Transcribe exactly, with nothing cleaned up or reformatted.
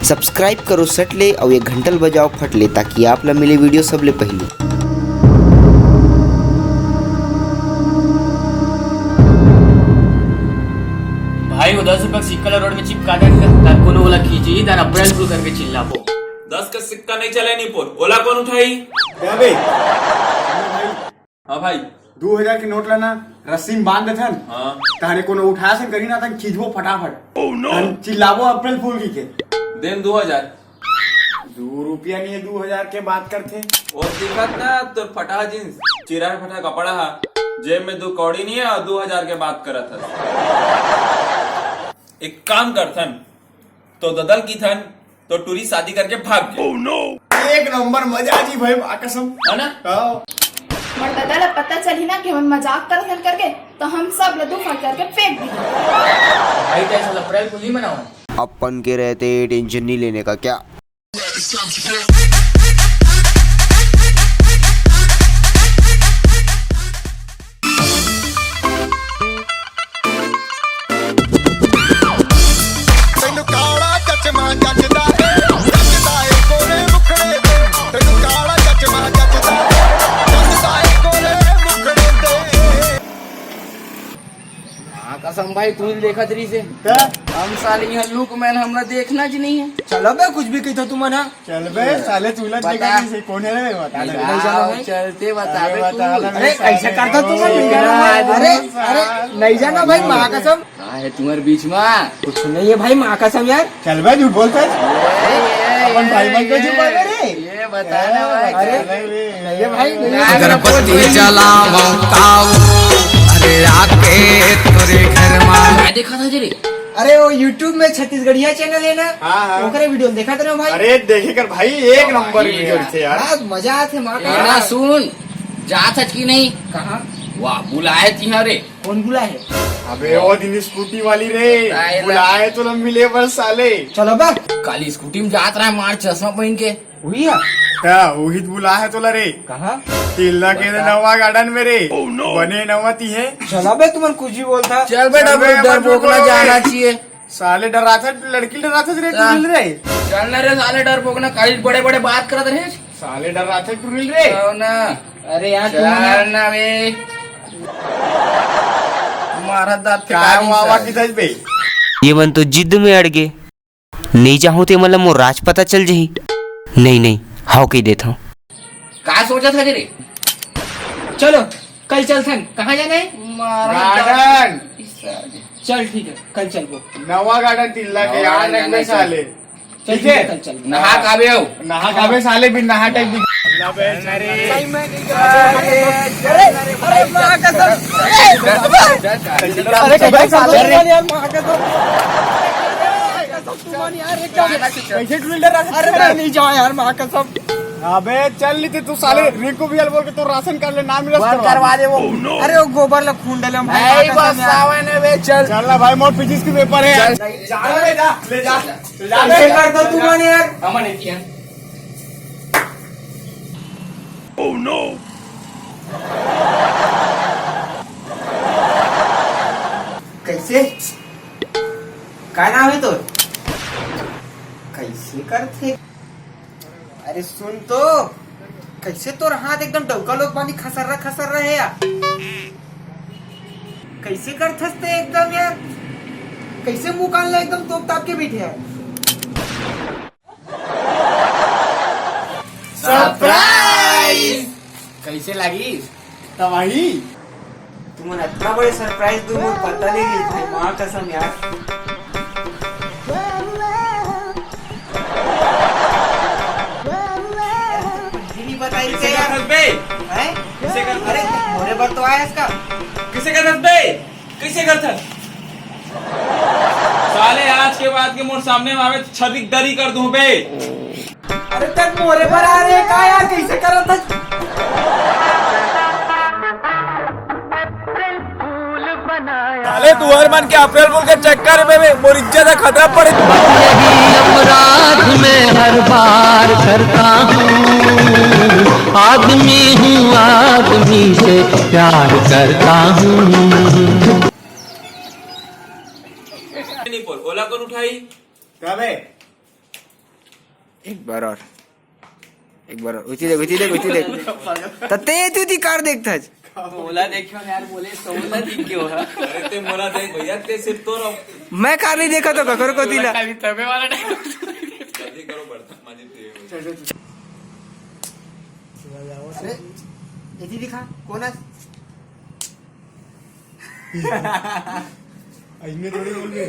Subscribe करो सट ले अउ ये घंटल बजाओ फट ले, ताकि आप ला मिले video सबले पहले। भाई, वो दस रुपया के सिक्का ला रोड में चिपका दे, तार कोनो ओला खींची, तार April Fool करके चिल्लाबो। दस का सिक्का नहीं चले नी पोर, ओला कौन उठाई? क्या बे? हाँ भाई। दू हजार के नोट ला ना रस्सी में बांध देथन। हाँ। तारे कोनो उठा से करी ना, तन खींचबो फटाफट। Oh no! तन चिल्लाबो April Fool कहिके। देन दू हजार। दू रुपया नहीं है, दू हजार के बात करथे। वो दिखत ना, तो फटा जींस, चिरा फटा कपड़ा हा, जेब में दू कौड़ी नहीं है और दू हजार के बात करत है। एक काम करथन, तो ददल की थन, तो टूरी शादी करके भाग गए। Oh no! एक नंबर मजा आ जी भाई, माँ कसम। है ना? हाँ। मोर ददा ला पता चलही ना कि हमन मजाक करथन करके, तो हम सब ला दू फाड़ करके फेंक दी। भाई, तो ऐसा April Fool ही मनाओ। अपन के रहते tension नहीं लेने का क्या? ਤੈਨੂੰ ਕਾਲਾ ਚਸ਼ਮਾ ਜੱਚਦਾ ਏ, ਜੱਚਦਾ ਏ ਗੋਰੇ ਮੁਖੜੇ ਤੇ। ਤੈਨੂੰ ਕਾਲਾ ਚਸ਼ਮਾ ਜੱਚਦਾ ਏ, ਜੱਚਦਾ ਏ ਗੋਰੇ ਮੁਖੜੇ ਤੇ। हाँ, कसम भाई, तू ही देखत रही से। क्या? हम साले यहाँ लुक मैन, हमरा देखना च नहीं है। चलो बे, कुछ भी कही तो तुम ना। चल बे, साले तू लग बता। देखा नहीं से, कौन है रे? बता दे। नहीं जाना भाई। चलते बता अरे बे तू। बता ना अरे, बे, ऐसा साले करता तू को। नहीं जाना भाई। अरे, अरे, नहीं जाना भाई, माँ कसम। का है तुम्हारे बीच में? कुछ नहीं है भाई, माँ कसम यार। चल बे, झूठ बोलता है। ए, ए, अपन ए, भाई बन के ए, छुपा दे रे। ये बता ना भाई। अरे, चल बे। नहीं है भाई, नहीं है। अगरबत्ती जलावं ताऊ, अरे आके तोरे घर मा। मैं देखा था जी रे। अरे वो YouTube में छत्तीसगढ़िया channel है ना, हाँ, हाँ। ओकरे video देखा था ना भाई। अरे देखे कर भाई, एक नंबर video थे यार। हाँ, मजा आते माँ का। ना सुन, जात हच की नहीं? कहाँ? वाह, बुलाए थी हाँ रे। कौन बुलाए है? अबे वो दिन स्कूटी वाली रे, बुलाए तो लम मिले बस साले। चलो बे। काली स्कूटी में जात रहा है मार चश्मा पहन के। वही है? हाँ, वही तो बुला है तोला रे। कहाँ? तिल्ला के बता। नवा garden में रे। Oh no। बने नवा ती है। चला बे, तुमन कुछ भी बोलता। चल बे, चल बे, डरपोक ना जाना चाहिए। साले डराथस, लड़की डराथस रे, हाँ। टुरिल रे। चल ना रे साले डरपोक ना, कई बड़े-बड़े बात करत रहे। साले डराथस टुरिल रे। आओ ना। अरे यार, तुमन चल ना बे। मारा दांत के काय काली वावा साले। की दस बे। ये मन तो जिद में अड़ गे। नहीं जाहूं ते मतलब मोर राज पता चल जही। नहीं, नहीं, हाव कही देत हूं। का सोचत हस रे? चलो, कल चलथन। कहाँ जाना है? Garden। चल, ठीक है, कल चलबो। नवा garden तिल्ला के, नवा याद garden रखबे है, चल। साले। चल, ठीक है। ठीक है, कल चलबो। नहा काबे हो? नहा काबे साले, बिन नहा टाइप भी। अरे, अरे, माँ कसम। अरे, कसम, साले, यार, माँ कसम। कसम, तुम यार, एकदम। कैसे टुरिल रहा? अरे, नहीं जाओ यार, माँ कसम। अबे चल ली थी तू साले, रिंकू भैया बोल के तो राशन कार्ड ले नाम मिला बंद करवा दे वो। अरे वो गोबर ला खून डाले हम भाई, नहीं, माँ कसम बस यार। सावन है बे, चल। चल ना भाई, मोर फिजिक्स की पेपर है। चल। जा ना बे, जा, ले जा। ले जा बे। ऐसे कर दो तुमन यार। अमन है क्या? Oh no! कैसे? का नाम है तोर? कैसे करथे? अरे सुन तो, कैसे तोर हाथ एकदम डौका लोग बानी खसर्रा खसर्रा है यार। कैसे करथस ते एकदम यार? कैसे मुंह कान ला एकदम तोप ताप के बैठे यार? Surprise! कैसे लागिस? तबाही। तुमन अतना बड़े surprise दू, मोर पता नहीं रही भाई, माँ कसम यार। ये नहीं बताई कैसे यार। करथस बे? हैं? कैसे करथस? अरे, मोरे बर तो आया इसका। कैसे करथस बे? कैसे करथस? साले आज के बाद के मोर सामने में आवे तो छर्री दरी कर दूं बे। अरे तक मोरे बर आ रे का यार, कैसे करत हस? साले तुहर मन के April Fool के चक्कर में बे मोर इज्जत है खतरा पड़े। अपराध मैं हर बार करता हूँ, आदमी हूँ, आदमी से प्यार करता हूँ। नहीं बोल, ओला कौन उठाई? क्या बे? एक बार और, एक बार और। उती देख, उती देख, उती देख। त ते, तू ती कार देखथस। ओला देखियो ना यार, बोले तो ओला दिख गयो हा। अरे ते मोला देख भैया, ते सिर्फ तोर मैं कार नहीं देखा तो ककर को दिला। कभी तबे वाला टाइम। जल्दी करो, बर्तन मांजे थे। अरे, इथे दिखा, कोण आहे? अजमेर थोड़ी बोल रही।